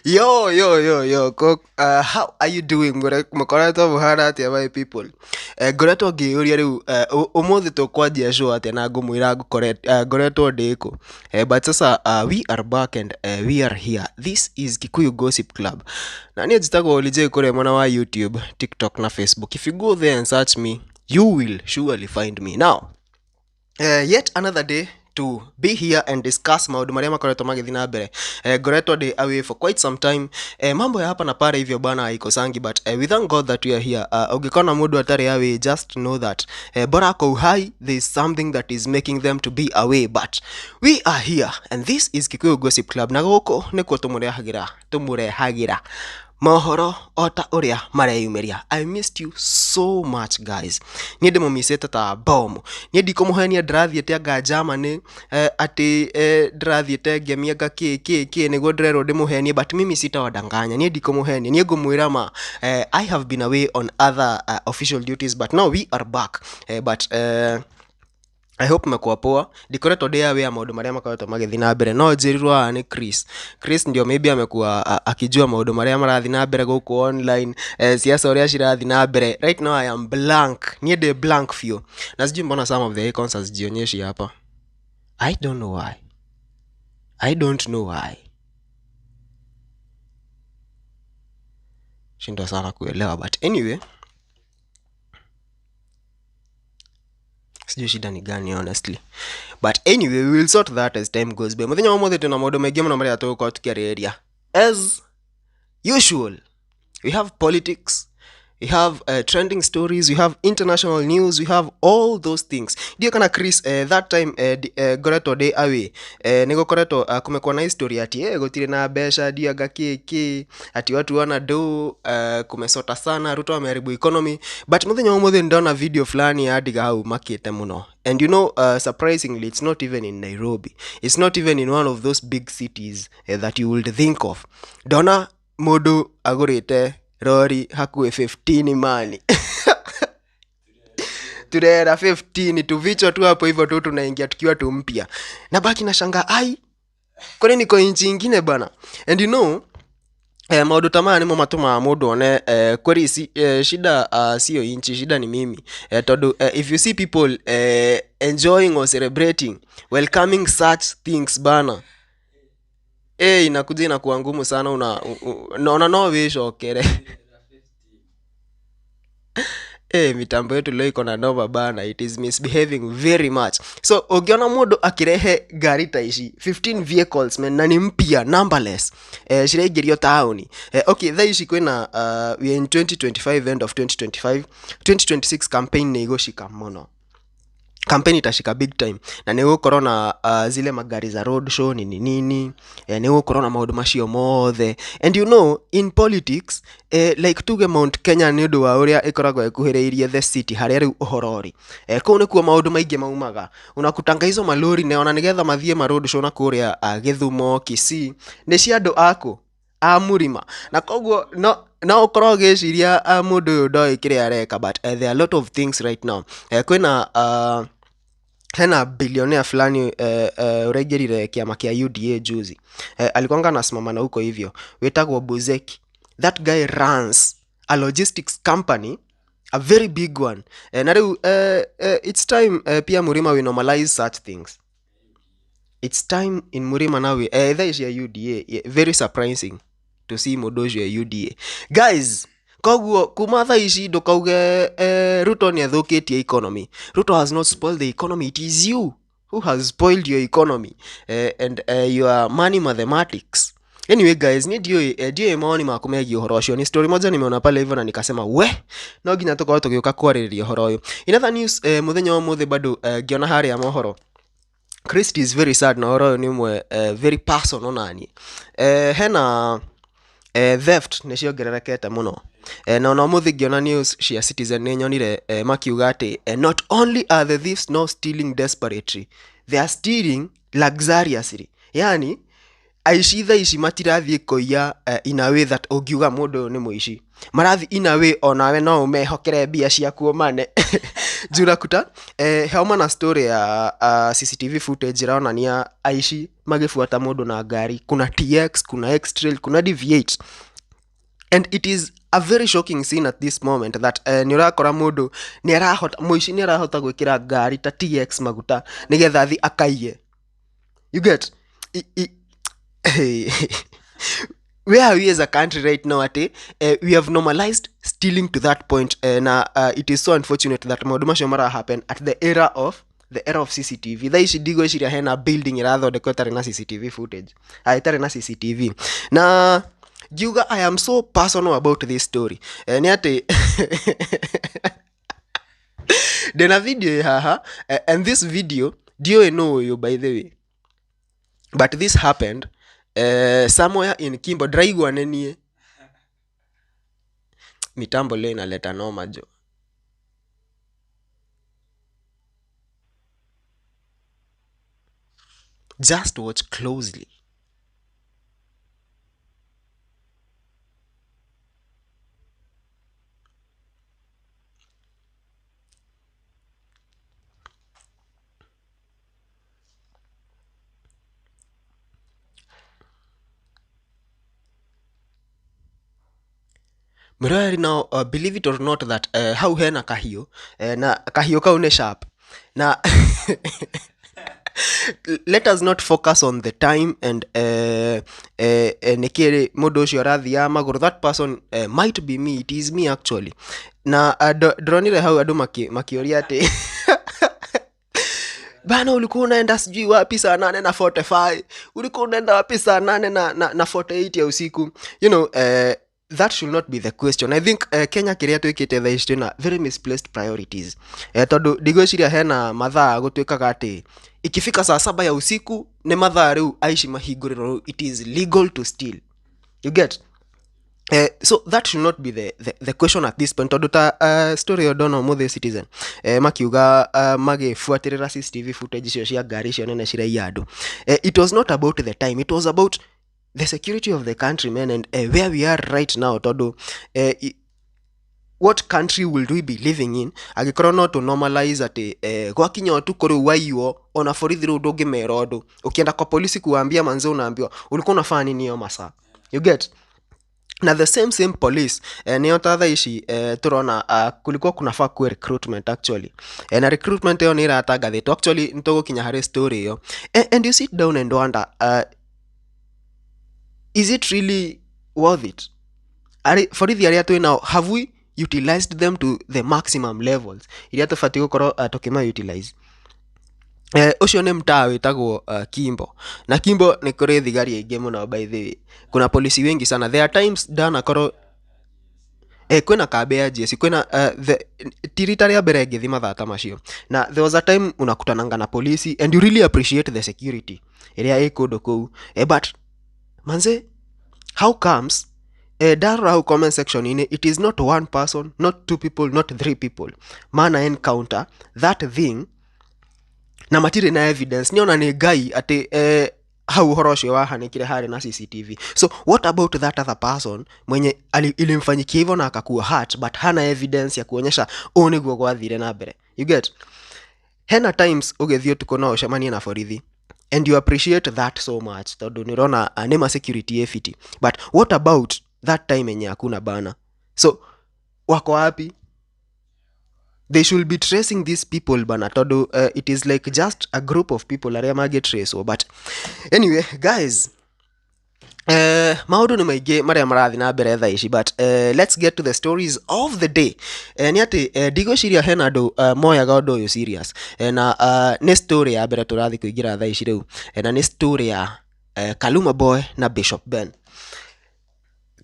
Yo, yo, yo, yo, how are you doing? Mũkoretwo mũhana atĩa, my people? Ngoretwo ngĩyũria rĩu ũmũthĩ tũkwanjia show atĩa na ngũmwĩra ngoretwo ndĩ kũ. But sasa we are back and we are here. This is Kikuyu Gossip Club. Na niĩ njĩtagwo Olly J kũrĩa mwena wa YouTube, TikTok na Facebook. If you go there and search me, you will surely find me. Now, yet another day to be here and discuss maũndũ marĩa makoretwo magĩthiĩ na mbere. Ngoretwo ndĩ away for quite some time. Mambo ya hapa na pale hivyo bana haikosangi, but we thank God that we are here. Ũngĩkona mũndũ atarĩ away, just know that bora ako uhai, there is something that is making them to be away, but we are here and this is Kikuyu Gossip Club, na gũkũ nĩkuo tũmũrehagĩra mohoro o ta ũrĩa mareyumĩria. I missed you so much, guys. Niĩ ndĩmũmicĩte ta bomu. Niĩ ndikũmũhenia, ndĩrathiĩte anga Germany, atĩ ndĩrathiĩte ngemi anga kĩ kĩ kĩ nĩguo ndĩrerwo ndĩmũhenie, but mimi sitawadanganya. Niĩ ndikũmũhenia, niĩ ngũmwĩra ma. I have been away on other official duties, but now we are back. But I hope mekuwa poa. Ndikoretwo ndĩ aware maũndũ marĩa makoretwo magĩthiĩ na mbere, no njĩrirwo haha nĩ Chris. Chris ndio maybe amekuwa akijua maũndũ marĩa marathiĩ na mbere gũkũ online, siasa ũrĩa cirathiĩ na mbere. Right now I am blank. Niĩ ndĩ blank biũ. Na sijui mbona some of the icons hazijionyeshi hapa. I don't know why. I don't know why. Shindwa sana kuelewa, but anyway, sijui shida ni gani honestly, but anyway, we will sort that as time goes by. Muthenya wa ũmũthĩ twĩna maũndũ maingĩ mũno marĩa tũgũkorwo tũkĩarĩrĩria. As usual, we have politics, we have trending stories, we have international news, we have all those things. Ndiũ kana Chris, that time ngoretwo ndĩ away, nĩ gũkoretwo kumekuwa na history ati gũtirĩ na mbeca, ndianga kĩ kĩ, ati watu wana do, kumesota sana, Ruto ameharibu economy. But muthenya wa ũmũthĩ ndona video fulani ya ndiga hau makĩte mũno. And surprisingly, it's not even in Nairobi. It's not even in one of those big cities that you would think of. Ndona mũndũ agũrĩte rori hakuhĩ 15 mani. Turera 15 tuvichwa tu hapo hivyo tu tunaingia tukiwa tu mpya. Na baki na shanga, ai, kwani niko nchi ingine bana? And maũndũ ta maya nĩmo matũmaga mũndũ one kweli si, shida sio inchi, shida ni mimi, tondũ if you see people enjoying or celebrating, welcoming such things bana, inakuja inakuwa ngumu sana, una naona no wĩcokere. Mitambo yetu leo iko na noma bana, it is misbehaving very much. So ukiona mũndũ akirehe ngari ta ici 15 vehicles man, na ni mpya, numberless, ciraingĩrio taũni. Okay, thaa ici kwĩna we are in 2025, end of 2025, 2026 campaign nĩ igũcika mũno. Campaign itashika big time na nĩ gũkorwo na zile magari za road show, nini nini, nĩ gũkorwo na maũndũ macio mothe. And in politics, like tuge Mount Kenya, nĩ ũndũ wa ũrĩa ĩkoragwo ĩkuhĩrĩirie the city harĩa rĩu ũhoro ũrĩ, kũu nĩkuo maũndũ maingĩ maumaga. Unakutanga hizo malori na ona nĩgetha mathiĩ ma road show na kũrĩa Gĩthumo, Kisii, nĩ cia andũ akũ a mũrima, na koguo no ũkorwo ũgĩciria mũndũ ũyũ ndoĩ kĩrĩa areka, but there are a lot of things right now. Kwĩna hena billionaire fulani ũraingĩrire kĩama kĩa UDA juzi, alikuwanga anasimama na huko hivyo, wĩtagwo Buzeki. That guy runs a logistics company, a very big one. Na rĩu it's time pia Murima we normalize such things. It's time in Murima now we thaa ici ya UDA. Yeah, very surprising to see mũndũ ũcio ya UDA, guys. Koguo kuma thaa ici ndũkauge Ruto nĩ athũkĩtie economy. Ruto has not spoiled the economy. It is you who has spoiled your economy and your money mathematics. Anyway guys, ni ndiũĩ maoni maku megiĩ ũhoro ũcio. Ni story moja nimeona pale hivyo na nikasema we no nginya tũkorwo tũgĩũka kwarĩrĩria ũhoro ũyũ. In other news, mũthenya wa ũmũthĩ bado ngĩona harĩa mohoro, Christy is very sad, na ũhoro ũyũ nĩ ũmwe very personal nani. Hena theft nĩ ciongererekete mũno, na ona ũmũthĩ ngĩona news cia Citizen nĩ nyonire makiuga atĩ not only are the thieves now stealing desperately, they are stealing luxuriously. Yani Aici thaa ici matirathiĩ kũiya in a way that ũngiuga mũndũ ũyũ nĩ mũici. Marathiĩ in a way onawe no ũmehokere mbia ciaku ũmane. Juu unakuta hauma na story ya CCTV footage ĩronania aici magĩbuata mũndũ na ngari. Kuna TX, kuna X-Trail, kuna DV8. And it is a very shocking scene at this moment that nĩ ũrakora mũndũ nĩ arahota, mũici nĩ arahota gwĩkĩra ngari ta TX maguta nĩgetha athiĩ akaiye. You get? Where are we as a country right now atĩ we have normalized stealing to that point na it is so unfortunate that maũndũ macio mara happen at the era of CCTV. Thaa ici ndigwĩciria hena building ĩrathondekwo ĩtarĩ na CCTV footage, ah, ĩtarĩ na CCTV. Na ngiuga I am so personal about this story nĩ atĩ ndĩna video ĩ haha, and this video ndiũĩ nũ ũyũ, by the way, but this happened somewhere in Kimbo. Ndĩraigua nĩ niĩ mitambo leo inaleta noma jo. Just watch closely. Mwĩroreri, now believe it or not that hau hena kahiũ, na kahiũ kau nĩ sharp. Na let us not focus on the time and nĩkĩ mũndũ ũcio arathiaga magũrũ. That person might be me. It is me, actually. Na ndĩronire hau andũ makĩũria atĩ bana, ulikuwa unaenda sijui wapi saa 8 na 45, ulikuwa unaenda wapi saa 8 na 48 ya usiku. That should not be the question. I think Kenya kĩrĩa twĩkĩte thaa ici, twĩna very misplaced priorities, tondũ ndigwĩciria hena mathaa gũtuĩkaga atĩ ikifika saa 7 ya usiku nĩ mathaa rĩu aici mahingũrĩrwo, rĩu it is legal to steal. You get? So that should not be the question at this point, tondũ ta story ĩyo ndona ũmũthĩ Citizen, makiuga magĩbuatĩrĩra CCTV footage icio cia ngari icio nene ciraiya andũ, it was not about the time, it was about the security of the country, man, and where we are right now, tondũ what country will we be living in angĩkorwo no tũ normalize atĩ gwakinya ũtukũ rĩu waiywo, ona borithi rĩu ndũngĩmera ũndũ? Ukienda kwa polisi kuwaambia, manze, unaambiwa ulikuwa unafanya nini hiyo masaa. You get? Na the same same police, nĩo ta thaa ici tũrona kulikuwa kunafaa kuwe recruitment, actually, na recruitment ĩyo nĩ ĩratangathĩtwo. Actually, nĩtũgũkinya harĩ story ĩyo. And you sit down and wonder, is it really worth it? Ari borithi arĩa twĩ nao, have we utilized them to the maximum levels iria tũbatiĩ gũkorwo tũkĩma utilize? Ũcio nĩ mtaa wĩtagwo Kimbo, na Kimbo nĩ kũrĩ thigari aingĩ mũno. By the way, kuna polisi wengi sana. There are times ndanakorwo kwĩna kambi ya jeshi, kwĩna ti rita rĩa mbere ngĩthiĩ mathaa ta macio, na there was a time unakutananga na polisi and you really appreciate the security ĩrĩa ĩ kũndũ kũu, but manze, how comes ndarora hau comment section inĩ, it is not one person, not two people, not three people mana encounter that thing na matirĩ na evidence? Nĩona nĩ Ngai atĩ hau ũhoro ũcio wahanĩkire harĩ na CCTV. So what about that other person mwenye ilimfanyikia hivyo na akakuwa hurt, but hana evidence ya kuonyesha ũũ nĩguo gwathire na mbere? You get? Hena times ũgĩthiĩ ũtukũ no ũcemanie na borithi and you appreciate that so much, tondũ nĩ ũrona nĩ ma security ĩ fiti. But what about that time yenye hakuna bana? So wako wapi? They should be tracing these people bana, tondũ it is like just a group of people arĩa mangĩtracewo. But anyway, guys, maũndũ nĩ maingĩ marĩa marathiĩ na mbere thaa ici, but let's get to the stories of the day. Nĩ atĩ ndigwĩciria hena andũ moyaga ũndũ ũyũ serious, na nĩ story ya mbere tũrathiĩ kũingĩra thaa ici rĩu, na nĩ story ya Kaluma Boy na Bishop Ben.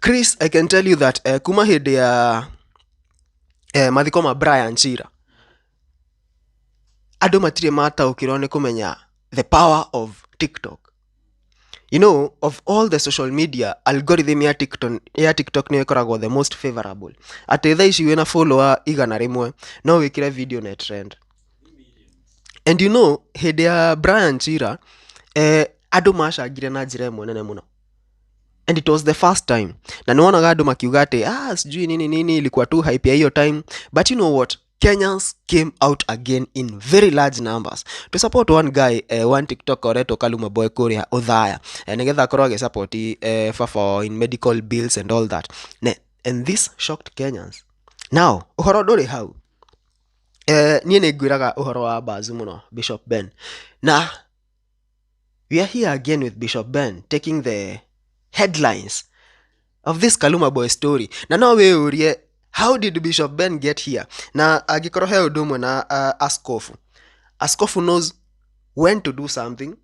Chris, I can tell you that kuma hĩndĩ ya mathiko ma Brian Chira, andũ matirĩ mataũkĩrwo nĩ kũmenya the power of TikTok. Of all the social media, algorithm ya TikTok nĩyo ĩkoragwo the most favorable, atĩ thaa ici wĩna follower 100 no wĩkĩre video na trend. And hĩndĩ ya Brian Chira, Andũ macangire na njĩra ĩmwe nene mũno. And it was the first time. Na nĩwonaga andũ makiuga atĩ sijui nini nini ilikuwa tu hype ya hiyo time. But you know what? Kenyans came out again in very large numbers to support one guy, one TikToker ũretwo Kaluma Boy kũrĩa Othaya, nĩgetha akorwo agĩsupport baba wao in medical bills and all that. And this shocked Kenyans. Now, ũhoro ndũrĩ hau. Niĩ nĩ ngwĩraga ũhoro wa Bazu mũno, Bishop Ben. Na we are here again with Bishop Ben taking the headlines of this Kaluma Boy story. Na no wĩyũrie, how did Bishop Ben get here? Na angĩkorwo he ũndũ ũmwe na askofu. Askofu knows when to do something,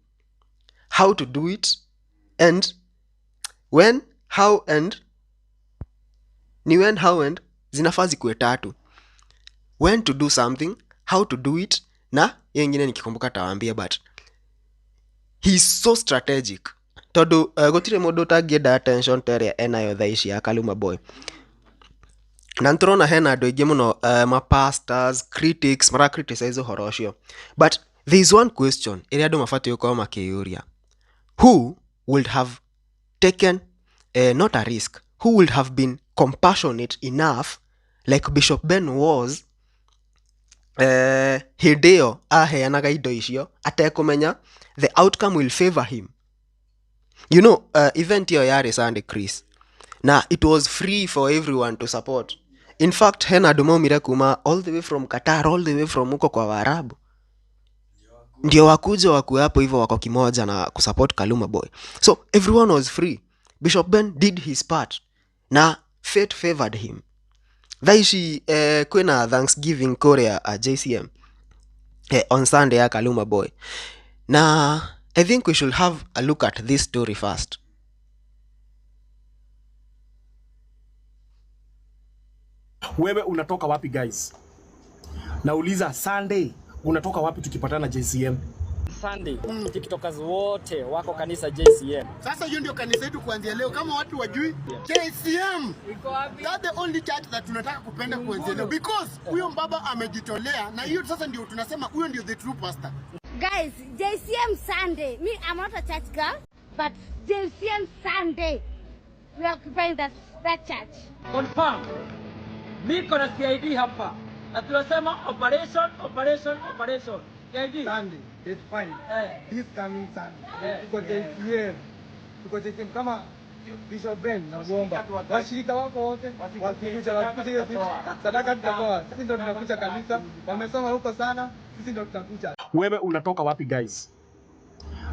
how to do it, and when, how and ni when, how and zinafaa zikuwe tatu. When to do something, how to do it, na hiyo ingine nikikumbuka tawaambia, but he is so strategic. Tondu gũtirĩ mũndũ ũtangĩenda attention ta ĩrĩa enayo thaa ici ya Kaluma Boy. Na nĩtũrona hena andũ aingĩ mũno, ma pastors, critics, mara criticize ũhoro ũcio. But there is one question ĩrĩa andũ mabatiĩ gũkorwo makĩyũria. Who would have taken not a risk, who would have been compassionate enough like Bishop Ben was hĩndĩ ĩyo aheanaga indo icio atekũmenya the outcome will favor him. You know, event ĩyo yarĩ Sunday, Chris, na it was free for everyone to support. In fact, hena andũ maumire kuma all the way from Qatar, all the way from huko kwa Waarabu, ndio wakuja wakuwe hapo hivyo wako kimoja na kusupport Kaluma Boy. So everyone was free. Bishop Ben did his part na fate favored him. Thaa ici kwĩna Thanksgiving kũrĩa JCM on Sunday ya Kaluma Boy. Na I think we should have a look at this story first. Wewe unatoka wapi guys? Nauliza Sunday unatoka wapi tukipatana JCM? Sunday, TikTokers wote wako kanisa JCM. Sasa hiyo ndio kanisa yetu kuanzia leo, kama watu wajui JCM. That's the only church that tunataka kupenda kuanzia leo because huyo mbaba amejitolea, na hiyo sasa ndio tunasema huyo ndio the true pastor. Guys, JCM Sunday. Me, I'm not a church girl, but JCM Sunday, we are occupying that church. Confirm. Niko na CID hapa. Na tunasema operation, operation, operation. CID. Sunday, it's fine. This coming Sunday. Tuko JCM. Tuko JCM kama Bishop Ben na kuomba. Washirika wako wote wasikuja, wasikuja hiyo siku. Sadaka tutatoa. Sisi ndio tunakuja kanisa. Wamesoma huko sana, sisi ndio tutakuja. Wewe unatoka wapi guys?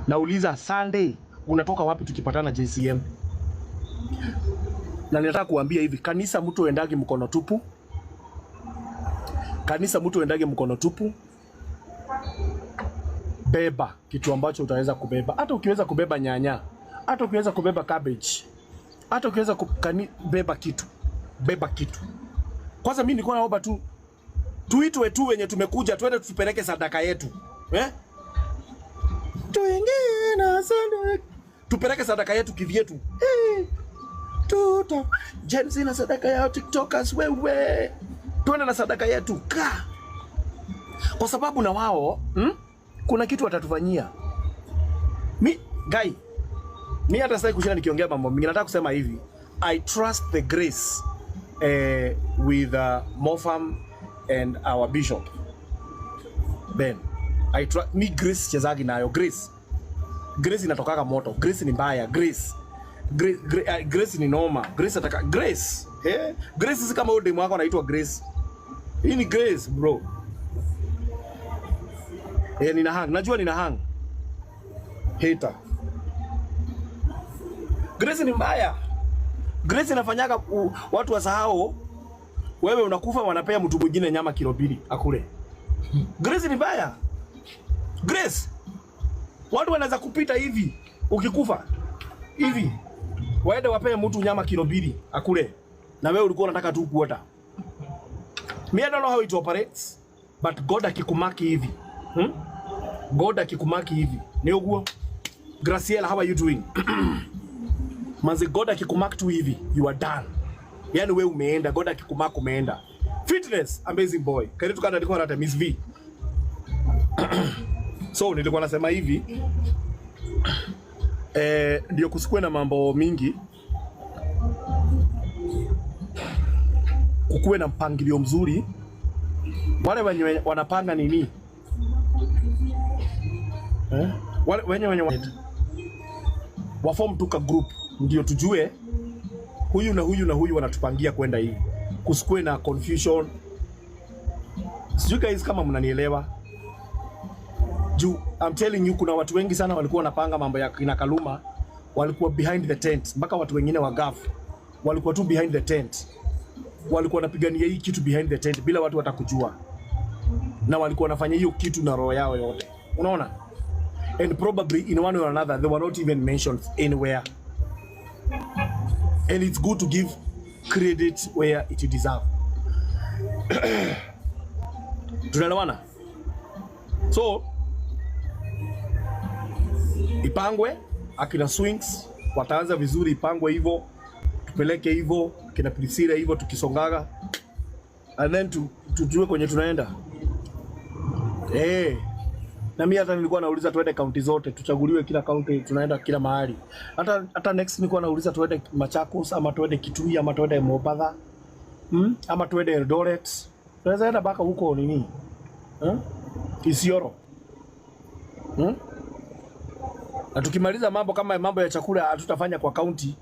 Nauliza Sunday unatoka wapi tukipatana JCM? Na ninataka kuambia hivi, kanisa mtu endagi mkono tupu. Kanisa mtu endagi mkono tupu. Beba kitu ambacho utaweza kubeba. Hata ukiweza kubeba nyanya, hata ukiweza kubeba cabbage, hata ukiweza beba kitu. Beba kitu. Kwanza mimi nilikuwa naomba tu tuitwe tu wenye tumekuja twende tupeleke sadaka yetu. Tuingie na sadaka. Tupeleke sadaka yetu kivyetu. Tuta Gen Z na sadaka yao, TikTokers wewe. Tuende na sadaka yetu ka. Kwa sababu na wao, kuna kitu watatufanyia. Mi guy, mi hata sasa kushinda nikiongea mambo mingi, nataka kusema hivi. I trust the grace with Mofam and our bishop Ben. I trust mi grace chezagi nayo grace. Grace inatokaga moto. Grace ni mbaya. Grace. Grace ni noma. Grace ataka Grace. Grace si kama huyo demu wako anaitwa Grace. Hii ni Grace bro. Nina hang. Najua nina hang. Hater. Grace ni mbaya. Grace inafanyaga watu wasahau. Wewe unakufa wanapea mtu mwingine nyama kilo 2 akule. Grace ni mbaya. Grace. Watu wanaweza kupita hivi ukikufa. Hivi. Waende wapee mtu nyama kilo 2 akule. Na wewe ulikuwa unataka tu kuota. Me, I don't know how it operates, but God akikumaki hivi. God akikumaki hivi. Ni uguo. Graciela, how are you doing? Manze, God akikumaki tu hivi, you are done. Yaani wewe umeenda, God akikumaki umeenda. Fitness, amazing boy. Karibu kana nilikuwa na Miss V. So nilikuwa nasema hivi. Ndio kusikue na mambo mingi, kukuwe na mpangilio mzuri. Wale wenye wanapanga nini, eh? Wale wenye waform tu ka group, ndio tujue huyu na huyu na huyu wanatupangia kwenda hivi, kusikue na confusion. Sijui guys kama mnanielewa. Juu I'm telling you, kuna watu wengi sana walikuwa wanapanga mambo ya kina Kaluma, walikuwa behind the tent, mpaka watu wengine wa GAF walikuwa tu behind the tent, walikuwa wanapigania hii kitu behind the tent bila watu watakujua, na walikuwa wanafanya hiyo kitu na roho yao yote, unaona? And probably in one way or another they were not even mentioned anywhere, and it's good to give credit where it deserves. Tunaelewana? So ipangwe, akina Swings wataanza vizuri, ipangwe hivyo, tupeleke hivyo, akina Priscilla hivyo, tukisongaga and then tujue kwenye tunaenda. Na mimi hata nilikuwa nauliza tuende kaunti zote, tuchaguliwe kila kaunti, tunaenda kila mahali. Hata next nilikuwa nauliza tuende Machakos ama tuende Kitui ama tuende Mombasa, ama tuende Eldoret. Tunaweza enda mpaka huko nini? Isiolo. Na tukimaliza mambo kama mambo ya chakula hatutafanya kwa kaunti,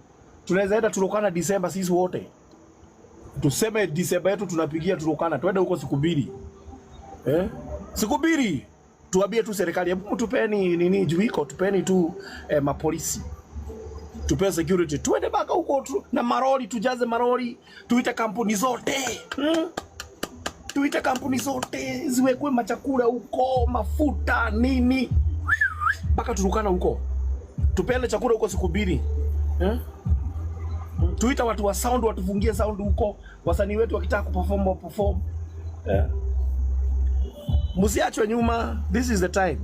tunaweza enda Turkana Disemba sisi wote. Tuseme Disemba yetu tunapigia Turkana, tuende huko siku mbili. Siku mbili. Tuambie tu serikali, hebu tupeni nini juu iko, tupeni tu mapolisi. Tupe security. Tuende mpaka huko tu, na maroli, tujaze maroli, tuite kampuni zote. Tuite kampuni zote ziwekwe machakula huko, mafuta nini, mpaka Turkana huko. Tupeane chakula huko siku mbili. Tuita watu wa sound watufungie sound huko, wasanii wetu wakitaka kuperform wa perform. Msiachwe nyuma, this is the time.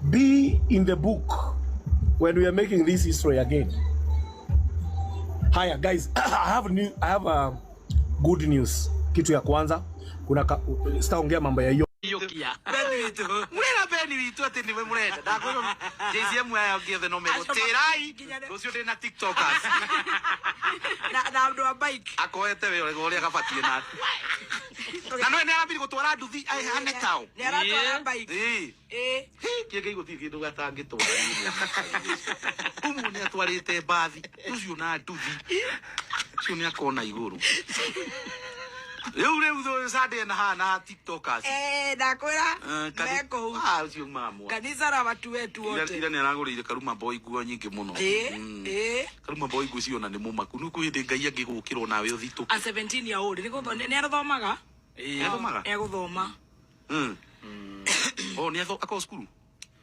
Be in the book when we are making this history again. Haya guys, I have good news. Kitu ya kwanza, kuna sitaongea mambo ya hiyo. Murera Beni witũ atĩ nĩwe mũrenda ndakwĩrwo JCM aya angĩ othe no megũtĩrai rũciũ ndĩ na tiktokers na andũ a bike akoete we ũrĩa gabatiĩ na na no nĩ arambiri gũtwara nduthi ahane tao nĩ aratwara bike. Ĩĩ. Ĩĩ. Kĩngĩ gũtirĩ kĩndũ gatangĩtwara ũmũ nĩ atwarĩte mbathi ũcio na nduthi ũcio nĩ akona igũrũ rĩu Sunday na haha na tiktokers. Ndakwĩra mekũu Ũcio mamwa kanitha la watu wetu wote. Ira nĩ aragũrĩire Karuma Boy nguo nyingĩ mũno. Ĩĩ. Karuma Boy nguo ciona nĩ mũmaku nĩ kwĩ hĩndĩ Ngai angĩgũkĩrwo nawe ũthitũke. A 17 year old nĩ arathomaga. Nĩathomaga? Egũthoma. Oh, nĩ akorwo cukuru?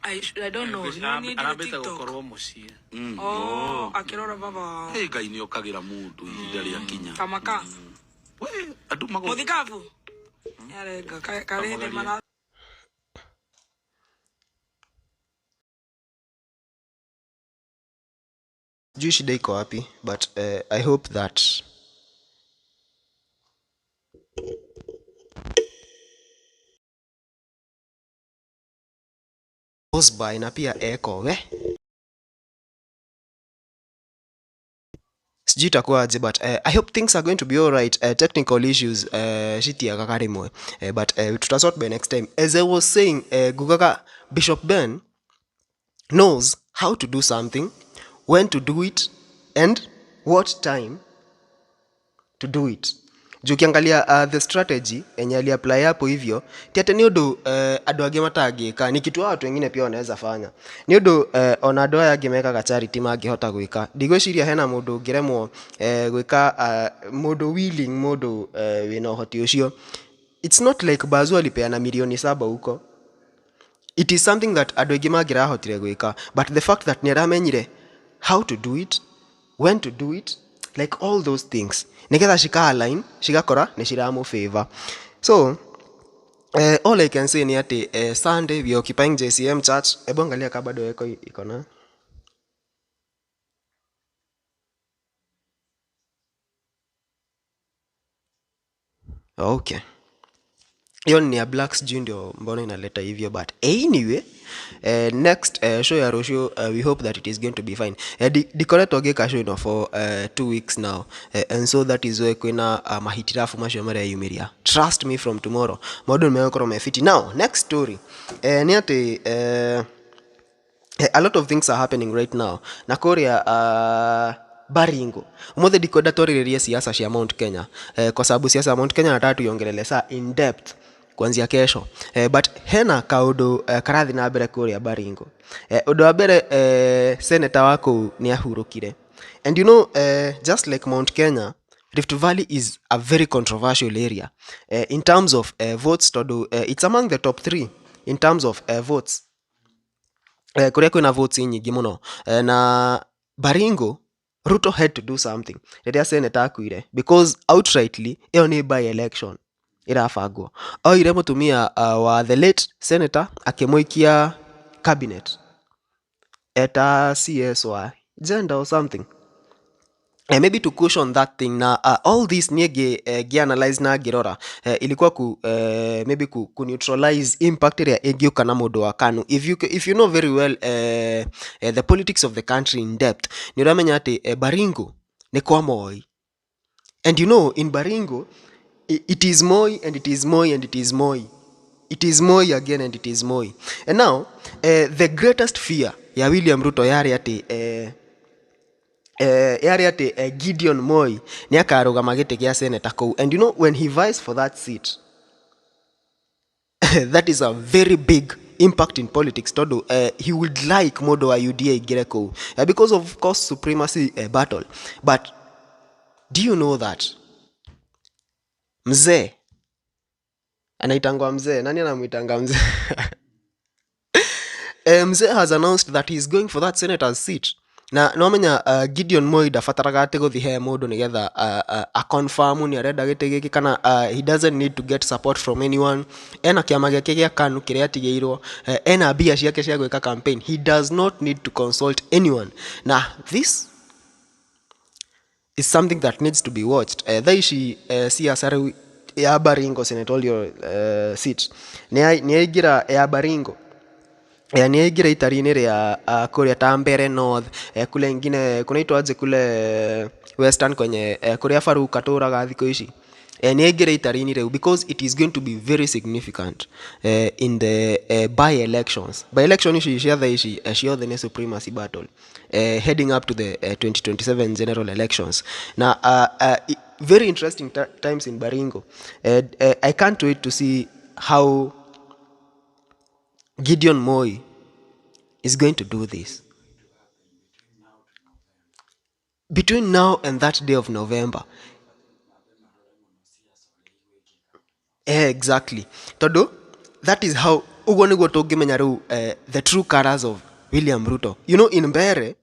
I don't know. No need the Arambĩte TikTok. gũkorwo mũciĩ. Oh, akĩrora baba wao. Hey, Ngai nĩ okagĩra mũndũ ihinda rĩa kinya. Kamaka. We, andũ mago Mũthikabu. Nĩarenga karĩhĩndĩ mara Sijui shida iko wapi, but I hope that goes by na pia echo we. Sijui itakuwa aje, but I hope things are going to be all right. Technical issues shitiagaga rimwe, but tutasort by next time. As I was saying, gugaga Bishop Ben knows how to do something, when to do it and what time to do it. Juu ukiangalia the strategy enye aliapply hapo hivyo ti atĩ nĩ ũndũ andũ angĩ matangĩka, ni kitu watu wengine pia wanaweza fanya. Nĩ ũndũ ona andũ aya angĩ mekaga charity mangĩhota gwĩka. Ndigwĩciria hena mũndũ ũngĩremwo gwĩka, mũndũ willing, mũndũ wĩna ũhoti ũcio. It's not like Bazu alipeana milioni 7 huko. It is something that andũ aingĩ mangĩrahotire gwĩka, but the fact that nĩaramenyire how to do it, when to do it, like all those things nigetha cika align cigakora nĩ ciramũ favor. So all I can say ni ati Sunday we are occupying JCM Church. Hebu angalia kama bado iko iko na okay. Hiyo ni ya black, sijui ndio mbona inaleta hivyo, but anyway, next show ya rũciũ, we hope that it is going to be fine. Ndikoretwo ngĩka show ĩno for 2 weeks now, and so that is why kwĩna mahitirabu macio mareyumĩria. Trust me, from tomorrow maũndũ nĩ megũkorwo me fiti. Now, next story nĩ atĩ a lot of things are happening right now na kũrĩa Baringo. Umuthi ndikwenda twarĩrĩrie siasa cia Mount Kenya, kwa sababu siasa ya Mount Kenya nataka tuiongelele saa in depth kuanzia kesho, but hena kaundu karathi na mbere kũrĩa Baringo. Ũndũ wa mbere, senator wa kũu nĩ ahurũkire, and just like Mount Kenya, Rift Valley is a very controversial area in terms of votes, tondũ it's among the top three in terms of votes, kuria kwina votes nyingĩ mũno. Na Baringo, Ruto had to do something rĩrĩa senator akuire, because outrightly ĩyo nĩ by election ĩrabangwo. Oire mũtumia wa the late senator, akĩmũikia cabinet eta CS wa gender or something, maybe to cushion that thing. Na all this niĩ ngĩ analyze na ngĩrora, ilikuwa ku maybe ku neutralize impact ĩrĩa ĩngĩũka na mũndũ wa KANU. If you know very well the politics of the country in depth, nĩ ũramenya atĩ Baringo nĩ kwa Moi, and in Baringo it is Moi and it is Moi and it is Moi, it is Moi again and it is Moi. And now the greatest fear ya William Ruto yarĩ atĩ Gideon Moi nĩ akarũgama gĩtĩ gĩa senator kũu, and when he vies for that seat, that is a very big impact in politics, tondũ he would like mũndũ wa UDA aingĩre kũu, because of course supremacy battle. But do you know that mzee anaitangwa mzee, nani anamwitanga mzee, mzee has announced that he is going for that senator's seat. Na nomenya Gideon Moi ndabataraga atĩ gũthiĩ he mũndũ nĩgetha aconfirm nĩ arenda gĩtĩ gĩkĩ, kana he doesn't need to get support from anyone. Ena kĩama gĩake gĩa KANU kĩrĩa atigĩirwo, ena mbia ciake cia gwĩka campaign. He does not need to consult anyone. Na this is something that needs to be watched. Thaa ici siasa rĩu ya Baringo senatorial seat nĩ yaingĩra, ya Baringo nĩ yaingĩra itari-inĩ rĩa kũrĩa ta Mbere North, kule ingine kunaitwa aje, kule Western kwenye kũrĩa Farouk atũraga thikũ ici. Nĩ yaingĩra itari-inĩ rĩu because it is going to be very significant in the by elections. By election ici cia thaa ici ciothe nĩ supremacy battle heading up to the 2027 general elections. Na very interesting times in Baringo. I can't wait to see how Gideon Moi is going to do this between now and that day of November. Exactly, tondu that is how, uguo niguo tũngĩmenya rĩu the true colors of William Ruto. In Mbere,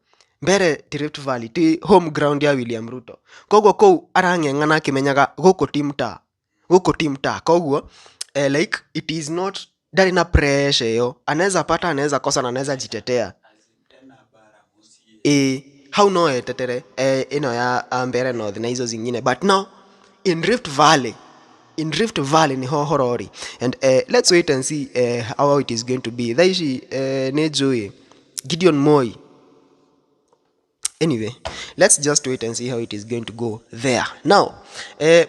Mbere ti Rift Valley, ti home ground ya William Ruto, koguo kũu arang'eng'ana akĩmenyaga gũkũ ti mtaa, gũkũ ti mtaa. Koguo like it is not, ndarĩ na pressure ĩyo, anaweza pata, anaweza kosa na anaweza jitetea. Hau no etetere ĩno ya Mbere North na hizo zingine, but now in Rift Valley, in Rift Valley niho horo ũrĩ, and let's wait and see how it is going to be. Thaa ici nĩ njũĩ Gideon Moi. Anyway, let's just wait and see how it is going to go there. Now,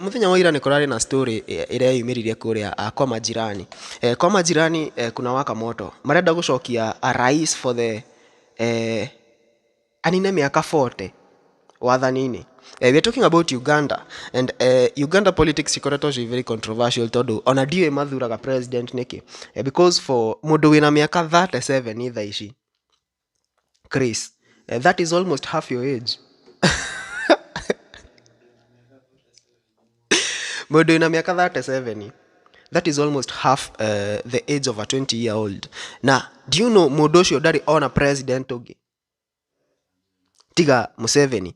muthenya wa ira nĩ kũrarĩ na story ĩrĩa yumĩrire kũrĩa kwa majirani. Kwa majirani kuna waka moto, marenda gũcokia a rais for the anine mĩaka 40 wathani-inĩ. We are talking about Uganda, and Uganda politics ikoretwo ci very controversial, tondũ ona ndiũĩ mathuraga president nĩkĩ, because for mũndũ wĩna mĩaka 37 thaa ici, Chris, that is almost half your age. Mũndũ wĩna mĩaka 37, that is almost half the age of a 20 year old. Na do you know mũndũ ũcio ndarĩ ona president ũngĩ tiga Museveni?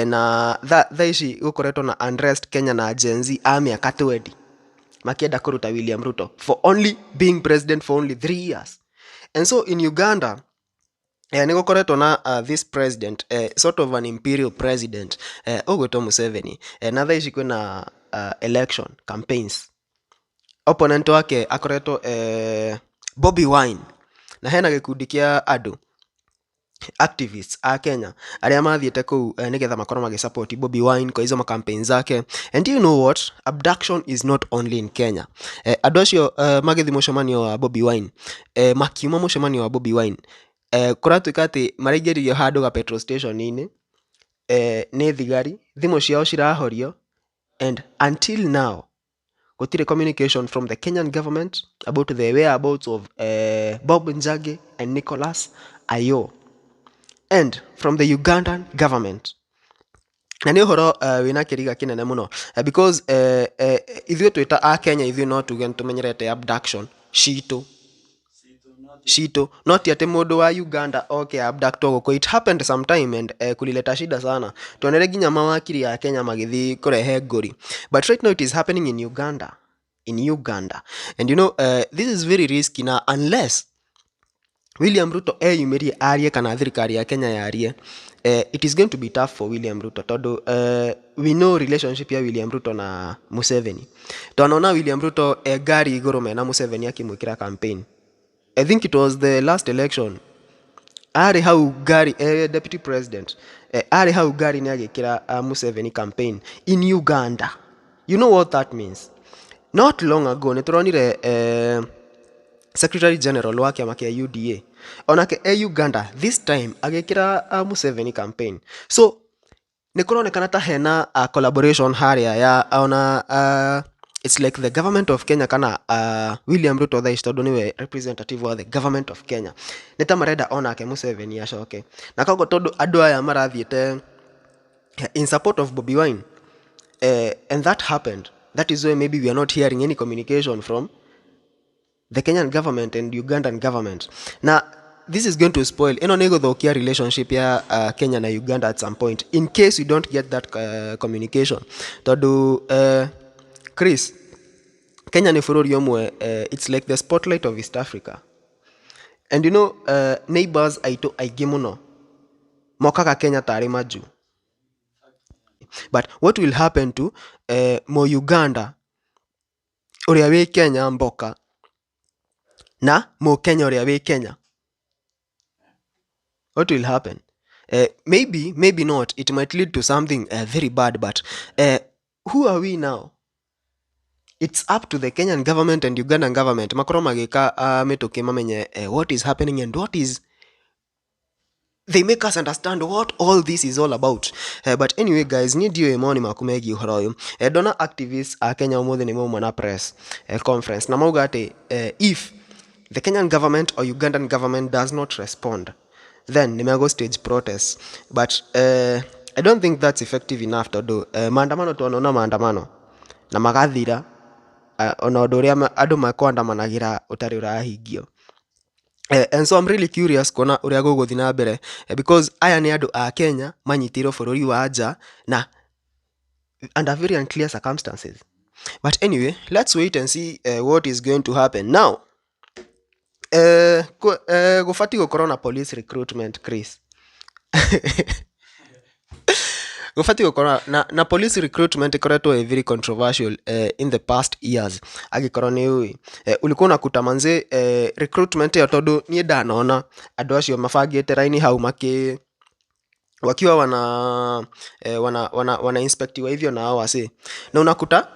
Na thaa ici gũkoretwo na unrest Kenya na Gen Z a mĩaka 20 makĩenda kũruta William Ruto for only being president for only 3 years. And so in Uganda nĩ gũkoretwo na this president, sort of an imperial president, ũgwĩtwo Museveni, na thaa ici kwĩna election campaigns. Opponent wake akoretwo Bobi Wine, na hena gĩkundi kĩa andũ activists a Kenya arĩa mathiĩte kũu nĩgetha makorwo magĩsupport Bobi Wine kwa hizo macampaign zake. And you know what, abduction is not only in Kenya. Andũ acio magĩthiĩ mũcemanio wa Bobi Wine, makiuma mũcemanio wa Bobi Wine, kũratuĩka atĩ maraingĩririo handũ ga petrol station-inĩ nĩ thigari, thimũ ciao cirahorio, and until now gũtirĩ communication from the Kenyan government about the whereabouts of Bob Njagi and Nicholas Ayo and from the Ugandan government. Na nĩ ũhoro wĩna kĩriga kĩnene mũno, because ithuĩ twĩ ta a Kenya, ithuĩ no tuge nĩtũmenyerete abduction citũ citũ, no ti atĩ mũndũ wa Uganda oke abductwo gũkũ. It happened sometime and kulileta shida sana, tuonere nginya mawakiri a Kenya magĩthiĩ kũrehe ngũri. But right now it is happening in Uganda, in Uganda, and you know, this is very risky, na unless William Ruto eyumĩrie arie kana thirikari ya Kenya yarie, it is going to be tough for William Ruto, tondũ we know relationship ya William Ruto na Museveni. Twanona William Ruto e ngari igũrũ mena Museveni akĩmwĩkĩra campaign. I think it was the last election, arĩ hau ngari, deputy president, arĩ hau ngari nĩ agĩkĩra Museveni campaign in Uganda. You know what that means. Not long ago nĩ tũronire Secretary General wa kĩama kĩa UDA onake e Uganda this time agĩkĩra Museveni campaign. So nĩ kũronekana ta hena collaboration harĩa ya ona it's like the government of Kenya kana William Ruto thaa ici, tondũ nĩwe representative wa the government of Kenya, nĩ ta marenda onake Museveni acoke. Na koguo tondũ andũ aya marathiĩte in support of Bobi Wine, and that happened, that is why maybe we are not hearing any communication from the Kenyan government and Ugandan government. Na this is going to spoil, ĩno nĩ gũthũkia relationship ya Kenya na Uganda at some point, in case we don't get that communication, tondũ Chris, Kenya nĩ bũrũri ũmwe, it's like the spotlight of East Africa, and you know, neighbors aitũ aingĩ mũno mokaga Kenya tarĩ majuu. But what will happen to mo Uganda ũrĩa wĩ Kenya mboka na mo Kenya ũrĩa wĩ Kenya? What will happen? Maybe, maybe not, it might lead to something very bad, but who are we now? It's up to the Kenyan government and Ugandan government makorwo magĩka mĩtũkĩ mamenye what is happening and what is they make us understand what all this is all about. But anyway guys, niĩ ndiũĩ mawoni maku megiĩ ũhoro ũyũ. Ndona activists a Kenya ũmũthĩ nĩ mauma na press conference na mauga atĩ if the Kenyan government or Ugandan government does not respond, then nĩ megũ stage protests. But I don't think that's effective enough, tondũ maandamano tuonona maandamano na magathira, ona ũndũ ũrĩa andũ makwandamanagira ũtarĩ ũrahingio. And so I'm really curious kuona ũrĩa gũgũthiĩ na mbere, because aya nĩ andũ a Kenya manyitĩirwo bũrũri wa nja na under very unclear circumstances. But anyway, let's wait and see what is going to happen now. Gũbatiĩ gũkorwo na police recruitment, Chris. Gũbatiĩ gũkorwo na police recruitment ĩkoretwo ĩ very controversial in the past years. Angĩkorwo nĩ ũĩ, ulikuwa unakuta manze, recruitment ĩyo, tondũ niĩ ndanona andũ acio mabangĩte raini hau makĩ wakiwa wana inspectiwa hivyo na hao wase, na unakuta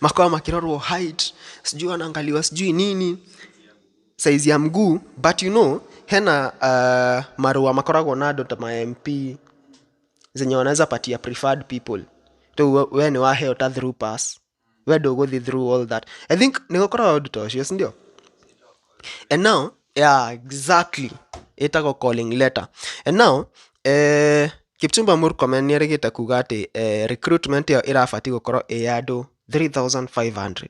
makawa makirorwo height, sijui wanaangaliwa sijui nini, size ya mguu. But you know, hena marũa makoragwo na andũ ta ma MP zenye wanaweza patia preferred people tu. We nĩ waheo ta through pass, we ndũgũthiĩ through all that. I think nĩ gũkoragwo ũndũ ta ũcio, sindio? And now, yeah, exactly, ĩtagwo calling letter. And now Kipchumba Murkomen nĩ erĩgĩte kuga atĩ recruitment ĩyo ĩrabatiĩ gũkorwo ĩ ya andũ 3500,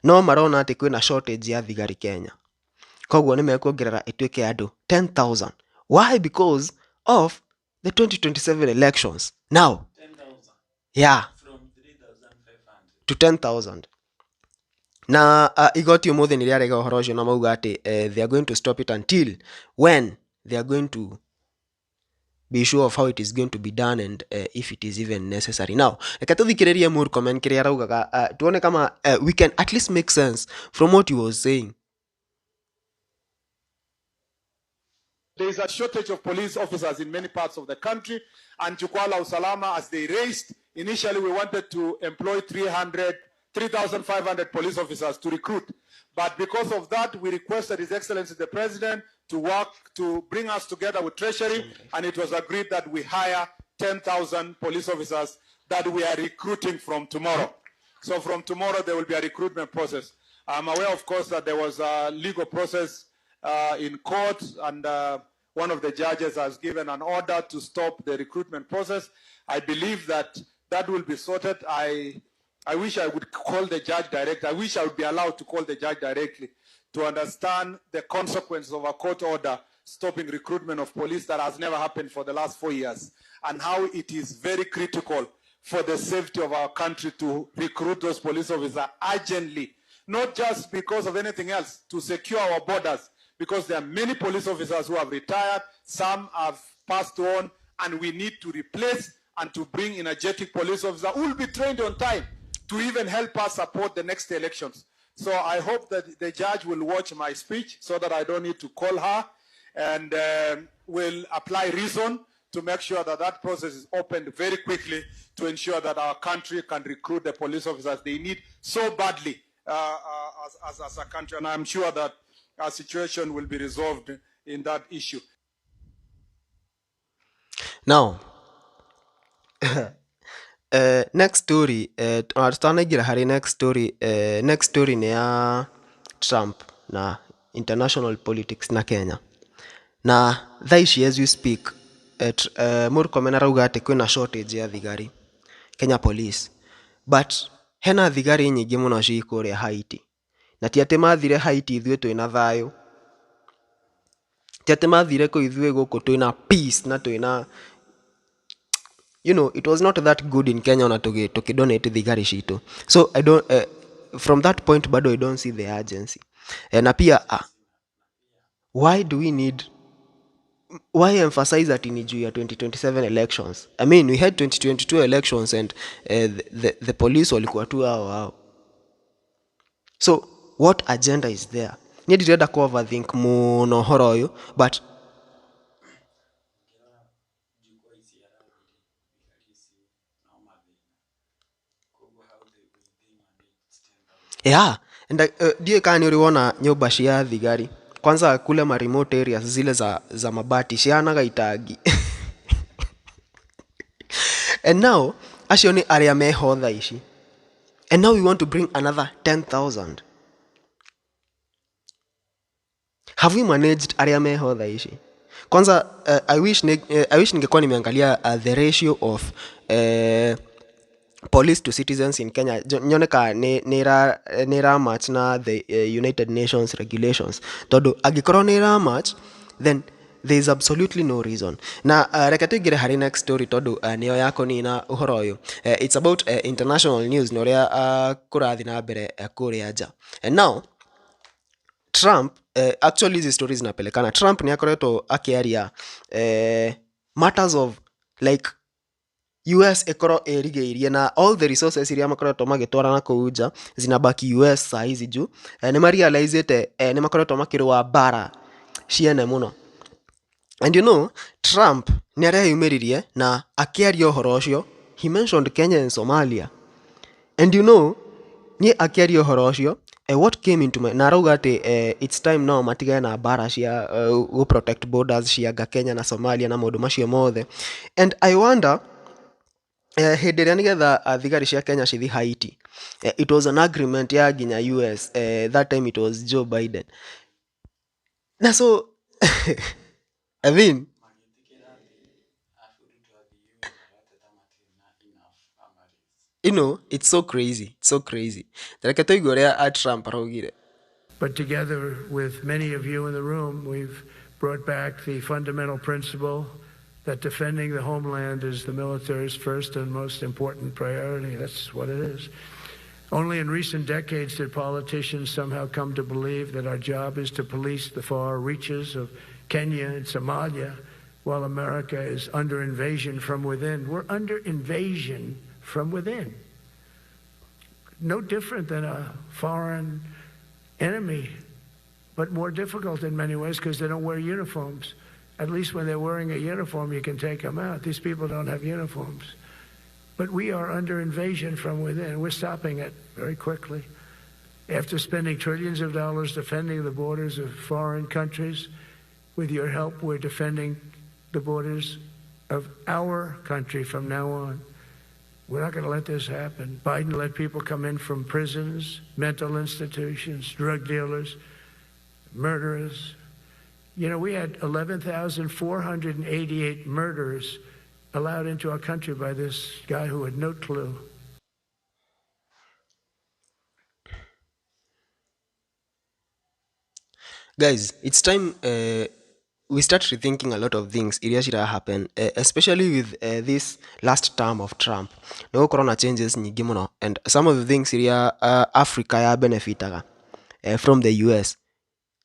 no marona atĩ kwĩna shortage ya thigari Kenya, koguo nĩ mekuongerera ĩtuĩke andũ 10,000. Why? Because of the 2027 elections. Now, yeah, to 10,000. Na igoti ũmũthĩ nĩ rĩarega ũhoro ũcio na mauga atĩ they are going to stop it until when they are going to be be sure of how it is going to be done and if it is even necessary. Now reke tũthikĩrĩrie Murkomen kĩrĩa araugaga, tuone kama we can at least make sense from what he was saying. There is a shortage of police officers in many parts of the country, and Jukwaa la Usalama, as they raised, initially we wanted to employ 3,500 police officers to recruit. But because of that, we requested His Excellency the President to work to bring us together with Treasury, and it was agreed that we hire 10,000 police officers that we are recruiting from tomorrow. So from tomorrow, there will be a recruitment process. I'm aware, of course, that there was a legal process in court, and one of the judges has given an order to stop the recruitment process. I believe that that will be sorted. I wish I would call the judge directly. I wish I would be allowed to call the judge directly to understand the consequences of a court order stopping recruitment of police that has never happened for the last 4 years, and how it is very critical for the safety of our country to recruit those police officers urgently, not just because of anything else, to secure our borders, because there are many police officers who have retired, some have passed on, and we need to replace and to bring energetic police officers who will be trained on time to even help us support the next elections. So I hope that the judge will watch my speech so that I don't need to call her, and will apply reason to make sure that that process is opened very quickly to ensure that our country can recruit the police officers they need so badly as a country. And I'm sure that our situation will be resolved in that issue. Now, next story, tutanaingira harĩ next story, next story nĩ ya Trump na international politics na Kenya. Na thaa ici as we speak, Murkomen arauga atĩ kwĩna shortage ya thigari Kenya Police, but hena thigari nyingĩ mũno ci kũrĩa Haiti, na ti atĩ mathire Haiti ithuĩ twĩna thayũ, ti atĩ mathire kũu ithuĩ gũkũ twĩna peace na twĩna, you know, it was not that good in Kenya ona tukidonate thigari citũ. So I don't, from that point bado I don't see the urgency. Na pia why do we need, why emphasize that in juu ya 2027 elections? I mean, we had 2022 elections and the police walikuwa tu hao hao. So what agenda is there? Niĩ ndirenda ku overthink mũno ũhoro ũyũ, but yeah, and ndiũĩ kana nĩ ũrĩ wona nyũmba cia thigari kwanza kule ma remote areas zile za mabati cianaga itangi. And now acio nĩ arĩa meho thaa ici, and now we want to bring another 10,000. Have we managed arĩa meho thaa ici? Kwanza I wish ningekuwa nimeangalia the ratio of police to citizens in Kenya, nyone ka nĩ ra match na the United Nations regulations, tondu angĩkorwo nĩ ra match then there is absolutely no reason. Na reke tũingĩre harĩ next story tondu nĩyo ya kũnina ũhoro ũyũ. It's about international news na ũrĩa kũrathiĩ na mbere kũrĩa nja. And now Trump, actually hizi stories zinapelekana. Trump ni akoretwo akĩaria matters of like US ĩkorwo ĩrigĩirie na all the resources iria makoretwo magĩtwara na kũu nja zinabaki US saa hizi juu nĩ marealizĩte nĩ makoretwo makĩrũa mbara ciene mũno. And you know, Trump nĩ areyumĩririe na akĩaria ũhoro ũcio, he mentioned Kenya and Somalia. And you know, niĩ akĩaria ũhoro ũcio, what came into my, na arauga atĩ it's time now matigane na mbara cia go protect borders cia nga Kenya na Somalia na maũndũ macio mothe. And I wonder hĩndĩ ĩrĩa nĩgetha thigari cia Kenya cithi Haiti, it was an agreement ya nginya US, that time it was Joe Biden. Na so I mean, you know, it's so crazy, it's so crazy. Reke tũigue ũrĩa Trump araugire. But together with many of you in the room, we've brought back the fundamental principle that defending the homeland is the military's first and most important priority. That's what it is. Only in recent decades did politicians somehow come to believe that our job is to police the far reaches of Kenya and Somalia. while America is under invasion from within. We're under invasion from within. No different than a foreign enemy, but more difficult in many ways because they don't wear uniforms. At least when they're wearing a uniform, you can take them out. These people don't have uniforms. But we are under invasion from within. We're stopping it very quickly. After spending trillions of dollars defending the borders of foreign countries, with your help, we're defending the borders of our country from now on. We're not going to let this happen. Biden let people come in from prisons, mental institutions, drug dealers, murderers. You know, we had 11,488 murders allowed into our country by this guy who had no clue. Guys, it's time we start rethinking a lot of things iria cira happen, especially with this last term of Trump. Nĩ gũkorwo na changes nyingĩ mũno, and some of the things iria Africa ya benefitaga from the US,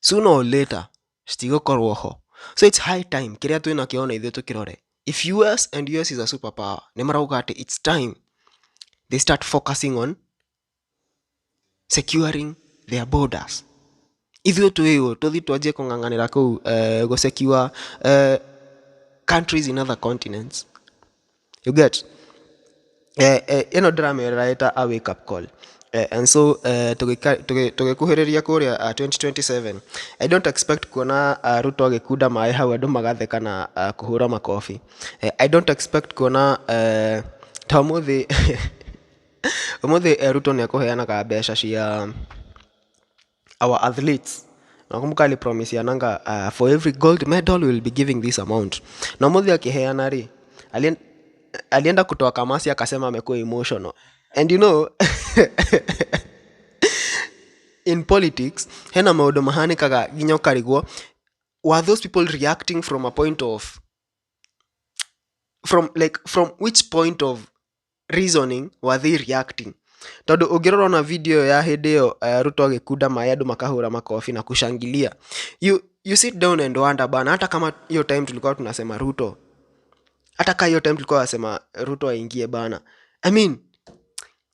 sooner or later citigũkorwo ho. So it's high time kĩrĩa twĩnakĩo ona ithuĩ tũkĩrore. If US, and US is a superpower, nĩ marauga atĩ it's time they start focusing on securing their borders. Ithuĩ twĩũ tũthi twanjie kũng'ang'anĩra kũu, gũsecure countries in other continents, you get? Ĩno ndĩramĩrora ĩta a wake up call. And so tũgĩkuhĩrĩria kũrĩa 2027, I don't expect kuona Ruto agĩkunda maĩ hau andũ magatheka na kũhũra makobi. I don't expect kuona ta ũmũthĩ ũmũthĩ Ruto nĩ ekũheanaga mbeca cia our athletes. Nakumbuka alipromisiananga for every gold medal we will be giving this amount, na ũmũthĩ akiheana rĩ, alienda kutoa kamasi, akasema amekuwa emotional. And you know, in politics hena maũndũ mahanĩkaga nginya ũkarigwo, were those people reacting from a point of from like from which point of reasoning were they reacting? Tondũ ũngĩrora ona video ya hĩndĩ ĩyo, Ruto agĩkunda maĩ, andũ makahũra makobi na kushangilia, you sit down and wonder, bana, hata kama hiyo time tulikuwa tunasema Ruto, hata ka hiyo time tulikuwa tunasema Ruto aingie, bana, I mean,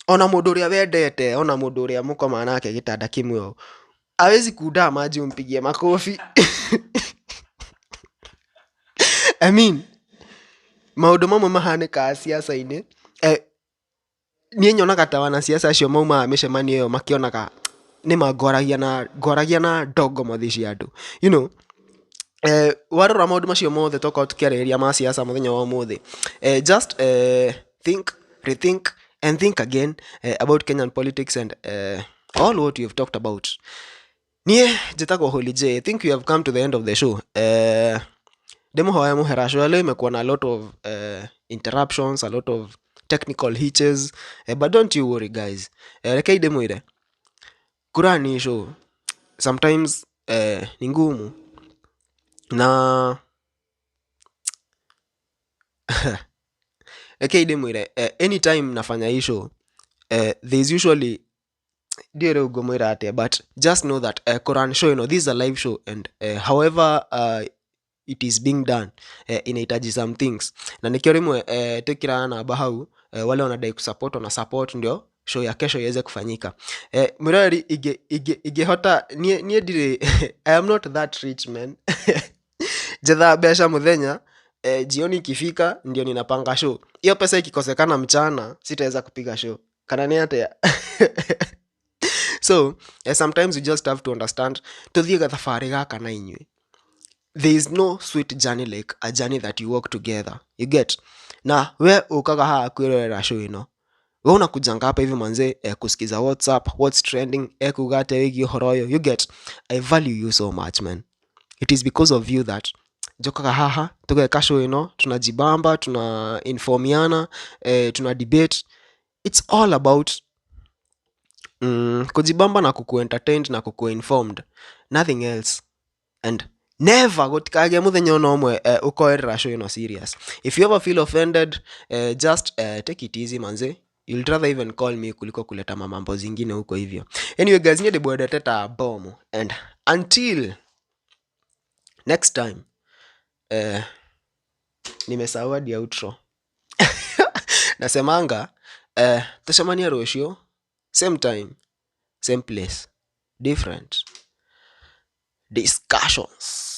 ona mũndũ ũrĩa wendete, ona mũndũ ũrĩa mũkoma nake gĩtanda kĩmwe ũũ, awezi kuda maji umpigie makofi. I mean, maũndũ mamwe mahanĩkaga siasa-inĩ, niĩ nyonaga ta wanasiasa acio maumaga mĩcemanio ĩyo makĩonaga nĩ mangoragia na ngoragia na ndongo mathi cia andũ. Warora maũndũ macio mothe tokorwo tũkĩarĩrĩria ma siasa mũthenya wa ũmũthĩ, just think, rethink and think again about Kenyan politics and all what we have talked about. Niĩ njĩtagwo Holy J. I think we have come to the end of the show. Ndĩmũhoya mũhera, show ya leo imekuwa na a lot of interruptions, a lot of technical hitches, but don't you worry, guys. Rekei ndĩmwĩre, kurani show sometimes ni ngumu, na rekei ndĩmwĩre, anytime nafanya hii show, there is usually, ndiũĩ rĩu ngũmwĩra atĩa, but just know that Quran show, this is a live show, and however it is being done, inahitaji some things, na nikio rĩmwe twĩkĩraga namba hau, wale wanadai kusupport wana support ndio show ya kesho iweze kufanyika. Mwĩroreri, ingĩhota niĩ ndirĩ, I am not that rich, man. Njethaga mbeca mũthenya, jioni ikifika ndio ninapanga show. Hiyo pesa ikikosekana mchana, sitaweza kupiga show, kana nĩ atĩa? So sometimes you just have to understand, tuthiĩ gathabarĩ gaka na inyuĩ. There is no sweet journey like a journey that you walk together, you get? Na we ukaga haha kwĩrorera show ĩno, we unakujanga hapa hivi manze, kusikiza what's up, what's trending, kuga atĩa wĩgiĩ ũhoro ũyũ, you get? I value you so much, man. It is because of you that njokaga haha tũgeka show ĩno, tunajibamba, tuna informiana, tuna debate. It's all about kujibamba na kuku entertained na kuku informed, nothing else. And never gũtikagĩe mũthenya ona ũmwe ũkoerera show ĩno serious. If you ever feel offended, just take it easy, manze. You'll rather even call me kuliko kuleta mamambo zingine huko hivyo. Anyway guys, niĩ ndĩmwendete ta bomu, and until next time. Nimesahau hadi outro. Nasemanga tucemanie rũciũ, same time, same place, different discussions.